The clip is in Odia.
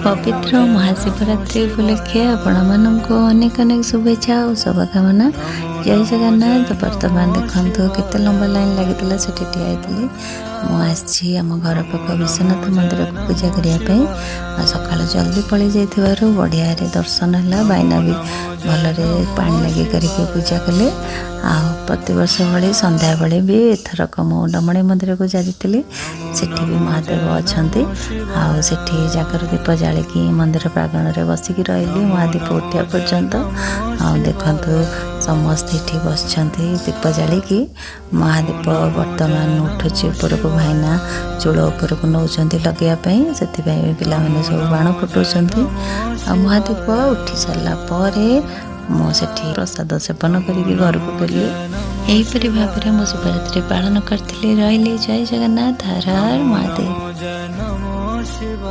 ପବିତ୍ର ମହାଶିବରାତ୍ରି ଉପଲକ୍ଷେ ଆପଣମାନଙ୍କୁ ଅନେକ ଅନେକ ଶୁଭେଚ୍ଛା ଓ ଶୁଭକାମନା। ଜୟ ଜଗନ୍ନାଥ। ବର୍ତ୍ତମାନ ଦେଖନ୍ତୁ, କେତେ ଲମ୍ବା ଲାଇନ୍ ଲାଗିଥିଲା, ସେଠି ଠିଆ ହେଇଥିଲି। ମୁଁ ଆସିଛି ଆମ ଘର ପାଖ ବିଶ୍ୱନାଥ ମନ୍ଦିରକୁ ପୂଜା କରିବା ପାଇଁ। ଆଉ ସକାଳୁ ଜଲ୍ଦି ପଳେଇ ଯାଇଥିବାରୁ ବଢ଼ିଆରେ ଦର୍ଶନ ହେଲା। ଭାଇନା ବି ଭଲରେ ପାଣି ଲାଗି କରିକି ପୂଜା କଲେ। ଆଉ ପ୍ରତିବର୍ଷ ଭଳି ସନ୍ଧ୍ୟାବେଳେ ବି ଏଥରକ ମୁଁ ଡମଣୀ ମନ୍ଦିରକୁ ଯାଇଥିଲି। ସେଠି ବି ମହାଦେବ ଅଛନ୍ତି। ଆଉ ସେଠି ଜାଗର ଦୀପ ଜାଳିକି ମନ୍ଦିର ପ୍ରାଙ୍ଗଣରେ ବସିକି ରହିଲି ମହାଦୀପ ଉଠିବା ପର୍ଯ୍ୟନ୍ତ। ଆଉ ଦେଖନ୍ତୁ, ସମସ୍ତେ ଏଠି ବସିଛନ୍ତି ଦୀପ ଜାଳିକି। ମହାଦୀପ ବର୍ତ୍ତମାନ ଉଠୁଛି ଉପରକୁ। ଭାଇନା ଚୂଳ ଉପରକୁ ନେଉଛନ୍ତି ଲଗେଇବା ପାଇଁ। ସେଥିପାଇଁ ପିଲାମାନେ ସବୁ ବାଣ ଫୁଟାଉଛନ୍ତି। ଆଉ ମହାଦୀପ ଉଠି ସାରିଲା ପରେ ମୁଁ ସେଠି ପ୍ରସାଦ ସେବନ କରିକି ଘରକୁ ଫେରିଲି। ଏହିପରି ଭାବରେ ମୁଁ ଶିବରାତ୍ରି ପାଳନ କରିଥିଲି। ରହିଲି, ଜୟ ଜଗନ୍ନାଥ, ହର ହର ମହାଦେବ। ଜୟ ନମୋ ଶିବ।